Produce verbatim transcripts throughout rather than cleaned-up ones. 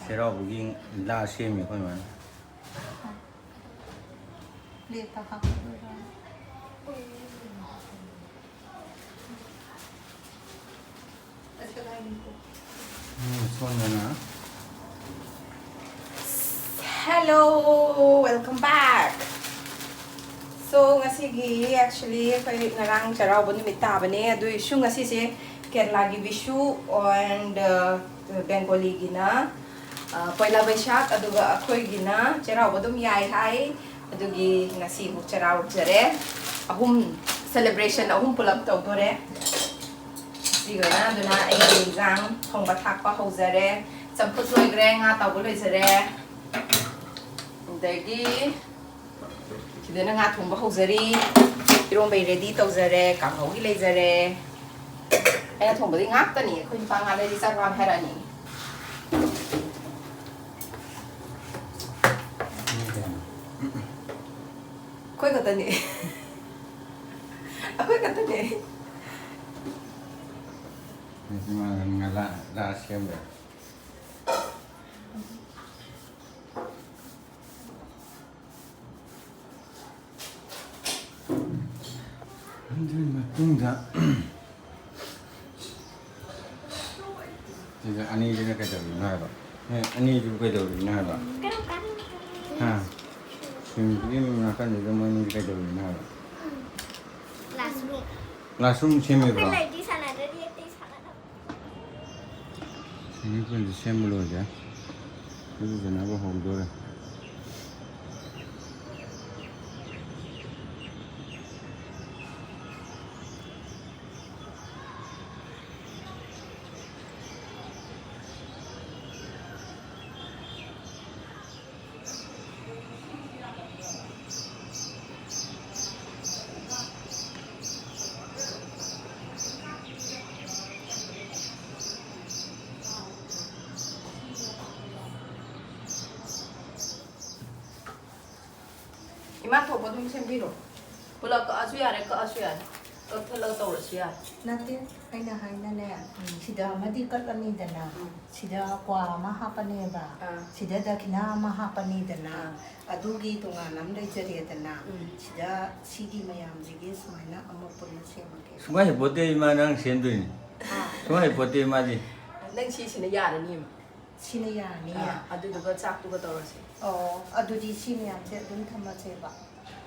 ꯆꯩꯔꯥꯎꯕꯒꯤ ꯂꯥ ꯁꯦꯝꯃꯤ ꯑꯩꯈꯣꯏ ꯃꯥꯅ꯫ ꯄ꯭ꯂꯦꯠꯇ ꯍꯥꯞꯀꯗꯣꯏꯔꯥ? ꯎꯝ, ꯁꯣꯝꯗꯅ Hello, welcome back. So ꯉꯁꯤꯒꯤ actually ꯑꯩꯈꯣꯏ ꯉꯔꯥꯡ ꯆꯩꯔꯥꯎꯕ ꯅꯨꯃꯤꯠ ꯇꯥꯕꯅꯦ, ꯑꯗꯨꯏꯁꯨ ꯉꯁꯤꯁꯦ ꯀꯦꯔꯂꯥꯒꯤ ꯕꯤꯁꯨ and ꯕꯦꯡꯒꯣꯂꯤꯒꯤꯅ ꯄꯣꯏꯂꯥ ꯕꯩꯁꯥꯈ, ꯑꯗꯨꯒ ꯑꯩꯈꯣꯏꯒꯤꯅ ꯆꯩꯔꯥꯎꯕ ꯑꯗꯨꯝ ꯌꯥꯏ ꯍꯥꯏ꯫ ꯑꯗꯨꯒꯤ ꯉꯁꯤ ꯑꯃꯨꯛ ꯆꯩꯔꯥꯎꯖꯔꯦ꯫ ꯑꯍꯨꯝ celebration ꯑꯍꯨꯝ ꯄꯨꯂꯞ ꯇꯧꯗꯣꯔꯦ꯫ ꯁꯤꯒ ꯑꯣꯏꯅ ꯑꯗꯨꯅ ꯑꯩꯒꯤ ꯏꯟꯖꯥꯡ ꯊꯣꯡꯕ ꯊꯥꯛꯄ ꯍꯧꯖꯔꯦ꯫ ꯆꯝꯐꯨꯠ ꯂꯣꯏꯈ꯭ꯔꯦ, ꯉꯥ ꯇꯥꯎꯕ ꯂꯣꯏꯖꯔꯦ꯫ ꯑꯗꯒꯤ ꯁꯤꯗꯅ ꯉꯥ ꯊꯣꯡꯕ ꯍꯧꯖꯔꯤ꯫ ꯏꯔꯣꯝꯕꯩ ready ꯇꯧꯖꯔꯦ, ꯀꯥꯡꯍꯧꯒꯤ ꯂꯩꯖꯔꯦ꯫ ꯑꯩꯅ ꯊꯣꯡꯕꯗꯤ ꯉꯥꯛꯇꯅꯤ꯫ ꯑꯩꯈꯣꯏ ꯅꯨꯄꯥ ꯉꯥ ꯂꯩꯔꯤ ꯆꯥꯛ ꯂꯥꯝꯃꯦ ꯍꯥꯏꯔꯛꯑꯅꯤ꯫ ꯑꯩꯈꯣꯏ ꯈꯛꯇꯅꯤ꯫ ꯑꯩꯈꯣꯏ ꯈꯛꯇꯅꯤ꯫ ꯉꯁꯤ ꯃꯥ ꯉꯥ ꯂꯥ ꯁꯦꯝꯕ꯫ ꯑꯗꯨꯒꯤ ꯃꯇꯨꯡꯗ ꯁꯤꯗ ꯑꯅꯤꯁꯤꯅ ꯀꯩꯗꯧꯔꯤꯅꯣ ꯍꯥꯏꯕ? ꯅꯣꯏ ꯑꯅꯤꯁꯤꯕꯨ ꯀꯩꯗꯧꯔꯤꯅꯣ ꯍꯥꯏꯕ? ꯍꯥ? ꯁ꯭ꯋꯤꯃꯤꯡ ꯄꯨꯜꯒꯤ ꯅꯥꯀꯟꯗꯨꯗ ꯃꯣꯏ ꯑꯅꯤꯁꯤ ꯀꯩꯗꯧꯔꯤꯅꯣ ꯍꯥꯏꯕ? ꯀ꯭ꯂꯥꯁꯔꯨꯝ꯫ ꯀ꯭ꯂꯥꯁꯔꯨꯝ ꯁꯦꯝꯃꯤꯕ꯭ꯔꯣ? ꯑꯩꯈꯣꯏ ꯂꯩꯗꯤ ꯁꯥꯟꯅꯗ꯭ꯔꯗꯤ ꯑꯇꯩ ꯁꯥꯟꯅꯅꯕ꯫ ꯁ꯭ꯋꯤꯃꯤꯡ ꯄꯨꯜꯁꯦ ꯁꯦꯝꯕ ꯂꯣꯏꯔꯦ꯫ ꯏꯔꯨꯖꯅꯕ ꯍꯧꯗꯣꯔꯦ꯫ ꯏꯃꯥ ꯊꯣꯛꯄ ꯑꯗꯨꯝ ꯁꯦꯝꯕꯤꯔꯣ꯫ ꯄꯨꯂꯞ ꯀꯛꯑꯁꯨ ꯌꯥꯔꯦ, ꯀꯛꯑꯁꯨ ꯌꯥꯔꯦ꯫ ꯀꯛꯊꯠꯂꯒ ꯇꯧꯔꯁꯨ ꯌꯥꯏ꯫ ꯅꯠꯇꯦ, ꯑꯩꯅ ꯍꯥꯏꯅꯅꯦ, ꯎꯝ꯫ ꯁꯤꯗ ꯑꯃꯗꯤ ꯀꯛꯂꯅꯤꯗꯅ, ꯎꯝ꯫ ꯁꯤꯗ ꯀ꯭ꯋꯥ ꯑꯃ ꯍꯥꯞꯄꯅꯦꯕ, ꯑꯥ꯫ ꯁꯤꯗ ꯗꯈꯤꯅꯥ ꯑꯃ ꯍꯥꯞꯄꯅꯤꯗꯅ, ꯑꯥ꯫ ꯑꯗꯨꯒꯤ ꯇꯣꯉꯥꯟꯅ ꯑꯃ ꯂꯩꯖꯔꯦꯗꯅ, ꯎꯝ꯫ ꯁꯤꯗ ꯁꯤꯒꯤ ꯃꯌꯥꯝꯁꯤꯒꯤ ꯁꯨꯃꯥꯏꯅ ꯑꯃꯨꯛ ꯄꯨꯟꯅ ꯁꯦꯝꯃꯒꯦ꯫ ꯁꯨꯡꯍꯩ ꯍꯩꯄꯣꯠꯇꯦ ꯏꯃꯥ, ꯅꯪ ꯁꯦꯝꯗꯣꯏꯅꯤ꯫ ꯑꯥ꯫ ꯁꯨꯡꯍꯩ ꯍꯩꯄꯣꯠꯇꯦ ꯏꯃꯥꯗꯤ꯫ ꯅꯪ ꯁꯤꯁꯤꯅ ꯌꯥꯔꯅꯤꯕ꯫ ꯁꯤꯅ ꯌꯥꯔꯅꯤꯌꯦ? ꯑꯥ, ꯑꯗꯨꯗꯨꯒ ꯆꯥꯛꯇꯨꯒ ꯇꯧꯔꯁꯦ꯫ ꯑꯣ, ꯑꯗꯨꯗꯤ ꯁꯤ ꯃꯌꯥꯝꯁꯦ ꯑꯗꯨꯝ ꯊꯝꯃꯁꯦꯕ꯫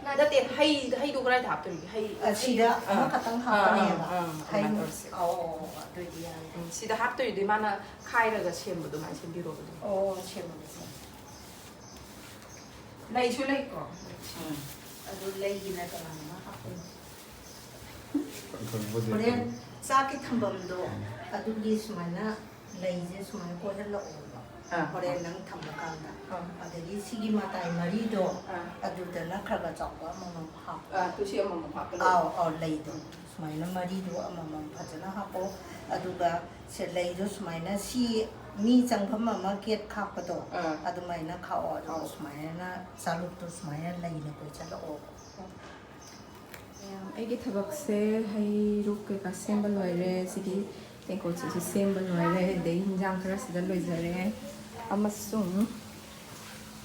ꯅꯠꯇꯦ, ꯍꯩ, ꯍꯩꯗꯣ ꯀꯗꯥꯏꯗ ꯍꯥꯞꯇꯣꯔꯤꯒꯦ? ꯍꯩ, ꯑ, ꯁꯤꯗ ꯍꯩ, ꯑꯥ, ꯑꯃꯈꯛꯇꯪ ꯑꯥ, ꯑꯥ, ꯍꯥꯞꯄꯅꯦꯕ꯫ ꯑꯥ, ꯑꯗꯨꯃꯥꯏꯅ ꯍꯩ-, ꯇꯧꯔꯁꯦ꯫ ꯑꯣ, ꯑꯗꯨꯏꯗꯤ ꯌꯥꯔꯦ꯫ ꯎꯝ, ꯁꯤꯗ ꯍꯥꯞꯇꯣꯏꯗꯤ ꯃꯥꯅ ꯈꯥꯏꯔꯒ ꯁꯦꯝꯕꯗꯣ ꯑꯗꯨꯃꯥꯏꯅ ꯁꯦꯝꯕꯤꯔꯣꯕ ꯑꯗꯨꯝ꯫ ꯑꯣ, ꯁꯦꯝꯃꯒꯦ, ꯁꯦꯝꯃꯒꯦ꯫ ꯂꯩꯁꯨ ꯂꯩꯀꯣ? ꯎꯝ꯫ ꯑꯗꯨ ꯂꯩꯒꯤꯅ ꯀꯅꯥꯅꯣ ꯍꯥꯞꯄꯤꯅꯣ? ꯈꯪꯄꯣꯠꯇꯦ꯫ ꯍꯣꯔꯦꯟ ꯆꯥꯛꯀꯤ ꯊꯝꯐꯝꯗꯣ ꯑꯗꯨꯒꯤ ꯁꯨꯃꯥꯏꯅ ꯂꯩꯁꯦ ꯁꯨꯃꯥꯏꯅ ꯀꯣꯏꯍꯜꯂꯛꯑꯣꯕ꯫ ꯑꯥ꯫ ꯍꯣꯔꯦꯟ ꯅꯪ ꯊꯝꯕ ꯀꯥꯟꯗ꯫ ꯑꯥ꯫ ꯑꯗꯒꯤ ꯁꯤꯒꯤ ꯃꯇꯥꯏ ꯃꯔꯤꯗꯣ ꯑꯥ꯫ ꯑꯗꯨꯗꯅ ꯈꯔ ꯈꯔ ꯆꯥꯎꯕ ꯑꯃꯃꯝ ꯍꯥꯞꯄꯣ꯫ ꯑꯥ, ꯇꯨ ꯁꯤ ꯑꯃꯃꯝ ꯍꯥꯞꯄ ꯂꯩ꯫ ꯑꯥꯎ, ꯑꯥꯎ, ꯂꯩꯗꯣ꯫ ꯁꯨꯃꯥꯏꯅ ꯃꯔꯤꯗꯣ ꯑꯃꯃꯝ ꯐꯖꯅ ꯍꯥꯞꯄꯣ꯫ ꯑꯗꯨꯒ ꯁꯦ ꯂꯩꯗꯣ ꯁꯨꯃꯥꯏꯅ ꯁꯤ ꯃꯤ ꯆꯪꯐꯝ ꯑꯃ ꯒꯦꯠ ꯈꯥꯛꯄꯗꯣ ꯑꯥ꯫ ꯑꯗꯨꯃꯥꯏꯅ ꯈꯥꯛꯑꯣ꯫ ꯑꯗꯨꯒ ꯑꯥꯎ꯫ ꯁꯨꯃꯥꯏꯅ ꯆꯥꯂꯨꯛꯇꯣ ꯁꯨꯃꯥꯏꯅ ꯂꯩꯅ ꯀꯣꯏꯁꯜꯂꯛꯑꯣ꯫ ꯃꯌꯥꯝ, ꯑꯩꯒꯤ ꯊꯕꯛꯁꯦ ꯍꯩꯔꯨꯛ ꯀꯩꯀꯥ ꯁꯦꯝꯕ ꯂꯣꯏꯔꯦ꯫ ꯁꯤꯒꯤ ꯇꯦꯡꯀꯣꯠꯁꯤꯁꯨ ꯁꯦꯝꯕ ꯂꯣꯏꯔꯦ꯫ ꯑꯗꯩ ꯍꯤꯟꯖꯥꯡ ꯈꯔ ꯁꯤꯗ ꯂꯣꯏꯖꯔꯦ꯫ ꯑꯃꯁꯨꯡ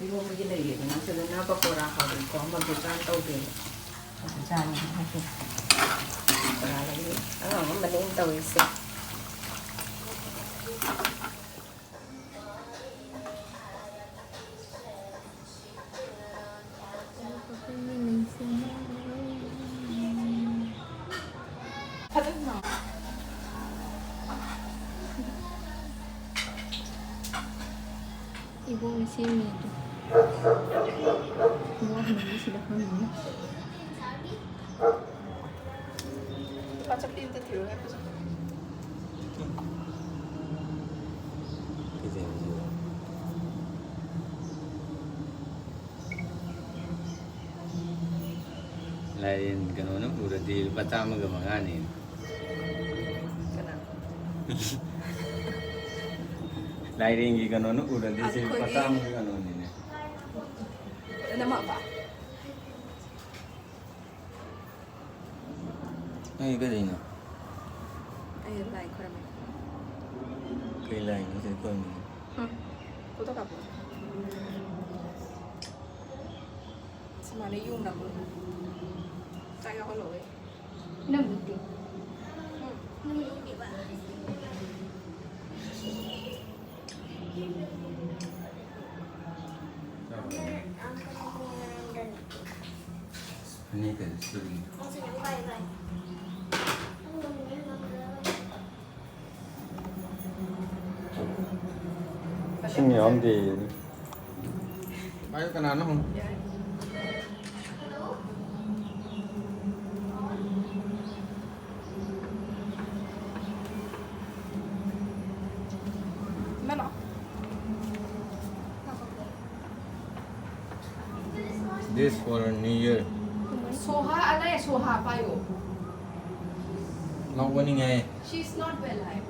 ꯏꯔꯣꯟꯕꯒꯤ ꯂꯩꯔꯦꯗꯅ, ꯁꯤꯗꯅ ꯄꯀꯣꯔꯥ ꯍꯧꯔꯤꯀꯣ, ꯑꯃ ꯕꯦꯖꯥꯟ ꯇꯧꯗꯦꯕ꯫ ꯕꯦꯖꯥꯟ ꯍꯥꯏꯁꯦ ꯄꯀꯣꯔꯥꯗꯒꯤ ꯑꯉꯥꯡ ꯑꯃꯅꯦ ꯑꯩꯅ ꯇꯧꯔꯤꯁꯦ꯫ ꯏꯕꯣꯛꯅ ꯁꯦꯝꯃꯤ ꯑꯗꯨ꯫ ꯏꯕꯣꯛ ꯍꯟꯕꯤ ꯁꯤꯗ ꯐꯝꯃꯤ꯫ ꯂꯨꯄꯥ ꯆꯠꯄꯤ ꯑꯝꯇ ꯊꯤꯔꯣ ꯍꯥꯏꯕꯁꯨ꯫ ꯀꯩꯗꯧꯔꯤꯅꯣ? ꯂꯥꯏꯔꯦꯟ ꯀꯩꯅꯣꯅ ꯎꯔꯗꯤ ꯂꯨꯄꯥ ꯆꯥꯝꯃꯒ ꯃꯉꯥꯅꯤ꯫ ꯀꯅꯥ? ꯂꯥꯏꯔꯦꯟꯒꯤ ꯀꯩꯅꯣꯅ ꯎꯔꯗꯤ ꯁꯤ ꯂꯨꯄꯥ ꯑꯩꯈꯣꯏꯒꯤ ꯆꯥꯝꯃꯒꯤ ꯀꯩꯅꯣꯅꯤꯅꯦ꯫ ꯅꯃꯥꯕ? ꯑꯩ ꯀꯔꯤꯅꯣ? ꯑꯩ ꯂꯥꯏ ꯈꯣꯏꯔꯝꯃꯤ꯫ ꯀꯩ ꯂꯥꯏꯅꯣ ꯁꯤ ꯈꯣꯏꯔꯝꯃꯤꯁꯦ? ꯍꯝ꯫ ꯐꯣꯇꯣ ꯀꯥꯞꯄꯣ꯫ ꯁꯤ ꯃꯥꯅ ꯌꯨꯝ ꯅꯝꯕ꯫ ꯆꯥꯛ ꯌꯥꯎꯍꯜꯂꯛꯑꯣꯌꯦ꯫ ꯅꯪ ꯅꯠꯇꯦ꯫ ꯎꯝ꯫ ꯅꯪ ꯅꯠꯇꯦꯕ꯫ ꯐꯅꯦꯛꯀꯁꯦ ꯁꯨꯔꯤ꯫ ꯏꯁꯤꯡ ꯌꯥꯎꯔꯝꯗꯦ꯫ ꯄꯥꯏꯌꯨ, ꯀꯅꯥꯅꯣ ꯍꯪꯉꯨ꯫ This for New Year. ꯁꯣꯍꯥ ꯑꯂꯦ, ꯁꯣꯍꯥ ꯄꯥꯏꯌꯣ꯫ ꯅꯣꯛꯄꯅꯤꯡꯉꯦ꯫ She's not well, I.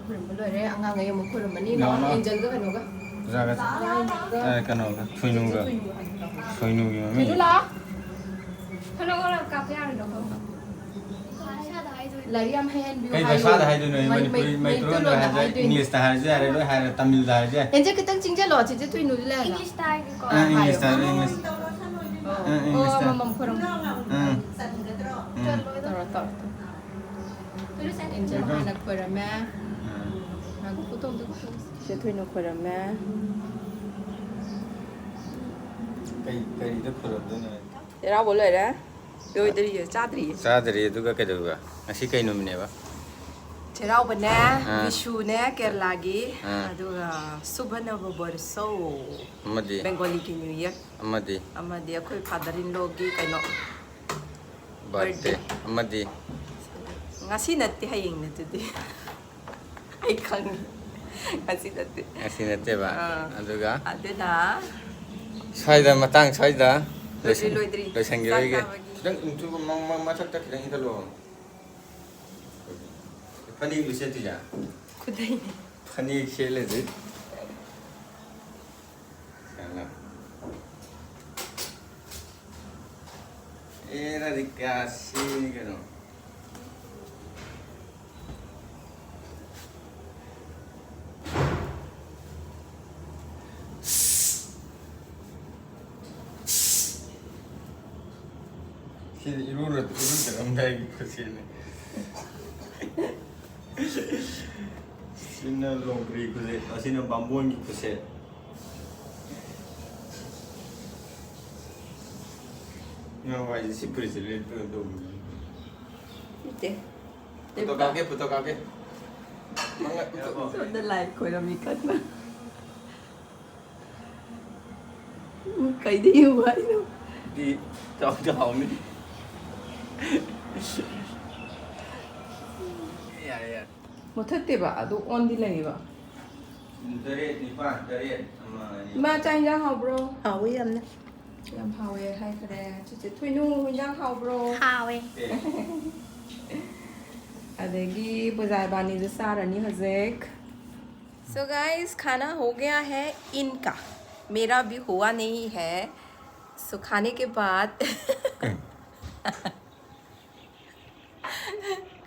ꯈꯨꯔꯨꯝꯕ ꯂꯣꯏꯔꯦ, ꯑꯉꯥꯡꯈꯩ ꯑꯃꯨꯛ ꯈꯨꯔꯨꯝꯃꯅꯤ꯫ ꯂꯥꯛꯑꯣ, ꯂꯥꯛꯑꯣ꯫ ꯑꯦꯟꯖꯦꯜꯒ ꯀꯩꯅꯣꯒ꯫ ꯑꯣꯖꯥꯒ꯫ ꯂꯥꯏꯅꯤꯡꯒ꯫ ꯑꯦ, ꯀꯩꯅꯣꯒ, ꯊꯣꯏꯅꯨꯒ꯫ ꯊꯣꯏꯅꯨꯒꯤ ꯃꯃꯤꯡ꯫ ꯊꯣꯏꯅꯨ ꯂꯥꯛꯑꯣ꯫ ꯊꯣꯏꯅꯨ ꯀꯥꯞꯄ ꯌꯥꯔꯣꯏꯗ꯭ꯔꯣ? ꯂꯥꯏꯔꯤꯛ ꯌꯥꯝ ꯍꯩꯍꯟꯕꯤꯌꯨ ꯀꯩ ꯍꯥꯏꯌꯨ꯫ ꯚꯥꯁꯥꯗ ꯍꯥꯏꯗꯣꯏꯅꯣ? ꯑꯩ ꯃꯩ-, ꯃꯅꯤꯄꯨꯔꯤ, ꯃꯩ-, ꯃꯩꯇꯩꯂꯣꯟꯗ ꯃꯩꯇꯩꯂꯣꯟꯗ ꯍꯥꯏꯔꯁꯨ ꯌꯥꯏ, ꯍꯥꯏꯗꯣꯏꯅꯦ꯫ ꯏꯪꯂꯤꯁꯇ ꯍꯥꯏꯔꯁꯨ ꯌꯥꯔꯦ, ꯂꯣꯏ ꯍꯥꯏꯔꯦ, ꯇꯥꯃꯤꯜꯗ ꯍꯥꯏꯔꯁꯨ ꯌꯥꯏ꯫ ꯑꯦꯟꯖꯦꯜ ꯈꯤꯇꯪ ꯆꯤꯡꯁꯤꯜꯂꯣ, ꯆꯤꯆꯦ ꯊꯣꯏꯅꯨꯁꯨ ꯂꯩꯔꯒ꯫ ꯏꯪꯂꯤꯁꯇ ꯍꯥꯏꯒꯦꯀꯣ꯫ ꯑꯥ, ꯍꯥꯏꯌꯣ꯫ ꯏꯪꯂꯤꯁꯇ ꯍꯥꯏꯔꯣ, ꯏꯪꯂꯤꯁ꯫ ꯑꯣ, ꯑꯥ, ꯑꯣ, ꯏꯪꯂꯤꯁꯇ꯫ ꯃꯃꯝ ꯈꯣꯏꯔꯝ-꯫ ꯎꯝ꯫ ꯎꯝ꯫ ꯇꯧꯔꯣ, ꯇꯧꯔꯣ, ꯇꯧꯔꯣ꯫ ꯑꯦꯟꯖꯦꯜ ꯍꯥꯟꯅ ꯈꯣꯏꯔꯝꯃꯦ꯫ ꯑꯥ꯫ ꯉꯥꯏꯈꯣ, ꯐꯣꯇꯣ ꯑꯝꯇ ꯀꯥꯞꯄꯣ꯫ ꯆꯤꯆꯦ ꯊꯣꯏꯅꯨ ꯈꯣꯏꯔꯝꯃꯦ꯫ ꯀꯩ, ꯀꯔꯤꯗ ꯈꯣꯏꯔꯝꯗꯣꯏꯅꯣ? ꯆꯩꯔꯥꯎꯕ ꯂꯣꯏꯔꯦ꯫ ꯂꯣꯏꯗ꯭ꯔꯤꯌꯦ, ꯆꯥꯗ꯭ꯔꯤꯌꯦ꯫ ꯆꯥꯗ꯭ꯔꯤ, ꯑꯗꯨꯒ ꯀꯩꯗꯧꯕ? ꯉꯁꯤ ꯀꯩ ꯅꯨꯃꯤꯠꯅꯦꯕ? ꯆꯩꯔꯥꯎꯕꯅꯦ, ꯑꯥ꯫ ꯕꯤꯁꯨꯅꯦ ꯀꯦꯔꯂꯥꯒꯤ, ꯑꯥ꯫ ꯑꯗꯨꯒ ꯁꯨꯚ ꯅꯕ ꯕꯔꯁꯣ, ꯑꯃꯗꯤ? ꯕꯦꯡꯒꯣꯂꯤꯒꯤ ꯅ꯭ꯌꯨ ꯏꯌꯔ, ꯑꯃꯗꯤ? ꯑꯃꯗꯤ ꯑꯩꯈꯣꯏ ꯐꯥꯗꯔ ꯏꯟꯂꯣꯒꯤ ꯀꯩꯅꯣ, ꯕꯥꯔꯊꯗꯦ꯫ ꯕꯥꯔꯊꯗꯦ꯫ ꯑꯃꯗꯤ? ꯉꯁꯤ ꯅꯠꯇꯦ, ꯍꯌꯦꯡꯅꯦ ꯑꯗꯨꯗꯤ꯫ ꯑꯩ ꯈꯪꯉꯤ꯫ ꯉꯁꯤ ꯅꯠꯇꯦ꯫ ꯉꯁꯤ ꯅꯠꯇꯦꯕ? ꯑꯥ꯫ ꯑꯗꯨꯒ? ꯑꯗꯨꯅ ꯁ꯭ꯋꯥꯏꯗ, ꯃꯇꯥꯡ ꯁ꯭ꯋꯥꯏꯗ ꯂꯣꯏꯗ꯭ꯔꯤ, ꯂꯣꯏꯁꯤꯟ-, ꯂꯣꯏꯗ꯭ꯔꯤ꯫ ꯂꯣꯏꯁꯤꯟꯈꯤꯕꯒꯤ꯫ ꯆꯥꯛ ꯆꯥꯕꯒꯤ꯫ ꯈꯤꯇꯪ ꯏꯟꯊꯨ-, ꯃ-, ꯃ-, ꯃꯊꯛꯇ ꯈꯤꯇꯪ ꯏꯟꯊꯨꯂꯛꯑꯣ꯫ ꯐꯅꯦꯛ ꯂꯤꯁꯦꯠꯇ꯭ꯔꯤꯁꯦ? ꯈꯨꯗꯩꯅꯦ꯫ ꯐꯅꯦꯛ ꯁꯦꯠꯂꯗꯤ꯫ ꯁꯦꯠꯂꯣ꯫ ꯑꯦ, ꯔꯥꯙꯤꯀꯥ ꯁꯤꯅꯤ ꯀꯩꯅꯣ꯫ ꯁꯤꯗꯤ ꯏꯔꯨꯔ-, ꯏꯔꯨꯖꯔꯝꯗꯥꯏꯒꯤ ꯈꯨꯠꯁꯦꯠꯅꯤ꯫ ꯁꯤꯅ ꯂꯣꯡꯄ꯭ꯔꯤ ꯈꯨꯠꯁꯦꯠ, ꯑꯁꯤꯅ ꯕꯥꯝꯕꯣꯟꯒꯤ ꯈꯨꯠꯁꯦꯠ꯫ ꯏꯃꯥ ꯍꯥꯏꯁꯦ ꯁꯤ ꯐꯨꯔꯤꯠꯁꯦ ꯂꯤꯠꯄ ꯇꯧꯕꯅꯦ꯫ ꯅꯠꯇꯦ꯫ ꯐꯣꯇꯣ ꯀꯥꯞꯀꯦ, ꯐꯣꯇꯣ ꯀꯥꯞꯀꯦ꯫ ꯃꯉꯥ-, ꯁꯣꯝꯗ ꯂꯥꯏ ꯈꯣꯏꯔꯝꯃꯤ ꯀꯟꯅ꯫ ꯎꯝ, ꯀꯩꯗ ꯌꯦꯡꯉꯨ ꯍꯥꯏꯅꯣ? ꯗꯤ ꯆꯥꯎ ꯆꯥꯎꯅꯤ꯫ ꯌꯥꯔꯦ, ꯌꯥꯔꯦ꯫ ꯃꯨꯊꯠꯇꯦꯕ, ꯑꯗꯨ ꯑꯣꯟꯗꯤ ꯂꯩꯌꯦꯕ꯫ ꯄꯨꯡ ꯇꯔꯦꯠ, ꯅꯤꯄꯥꯟ, ꯇꯔꯦꯠ, ꯑꯃ, ꯑꯅꯤ꯫ ꯏꯃꯥ, ꯆꯥꯛ ꯏꯟꯖꯥꯡ ꯍꯥꯎꯕ꯭ꯔꯣ? ꯍꯥꯎꯋꯤ ꯌꯥꯝꯅ꯫ ꯌꯥꯝ ꯍꯥꯎꯋꯦ ꯍꯥꯏꯈ꯭ꯔꯦ꯫ ꯆꯤꯆꯦ ꯊꯣꯏꯅꯨ, ꯏꯟꯖꯥꯡ ꯍꯥꯎꯕ꯭ꯔꯣ? ꯍꯥꯎꯋꯦ꯫ ꯑꯦ꯫ ꯑꯗꯒꯤ ꯄꯨꯖꯥ ꯏꯕꯥꯅꯤꯁꯨ ꯆꯥꯔꯅꯤ ꯍꯧꯖꯤꯛ꯫ So guys, खाना हो गया है इनका, मेरा भी हुआ नहीं है। So खाने के बाद,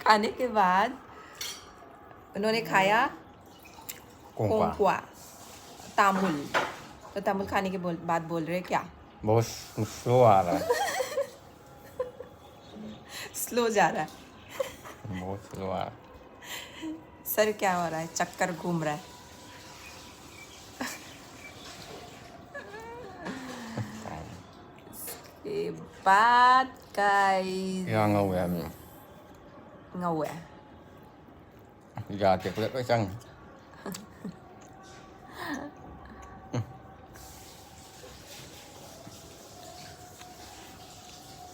खाने के बाद उन्होंने खाया कोंकवा। कोंकवा, तामुल। तो तामुल खाने के बोल, बाद बोल रहे क्या? बहुत स्लो आ रहा है। स्लो जा रहा है। बहुत स्लो आ रहा है। सर क्या हो रहा है? चक्कर घूम रहा है। इसके बाद गाइस, ꯌꯥ ꯉꯧꯋꯦ ꯍꯥꯏꯕꯅꯤ꯫ ꯉꯧꯋꯦ꯫ ꯌꯥ ꯇꯦꯛꯄꯗ ꯂꯣꯏ ꯆꯪꯉꯦ꯫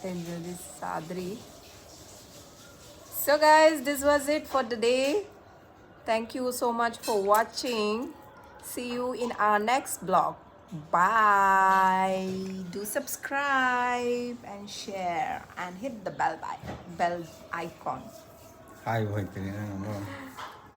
ꯑꯦꯟꯖꯦꯂꯤꯁ ꯆꯥꯗ꯭ꯔꯤ꯫ So guys, this was it for today. Thank you so much for watching. See you in our next vlog. Bye. Do subscribe and share and hit the bell bi- bell icon. ꯍꯥꯏꯕ ꯍꯩꯇ꯭ꯔꯦ ꯅꯪ ꯑꯃ꯫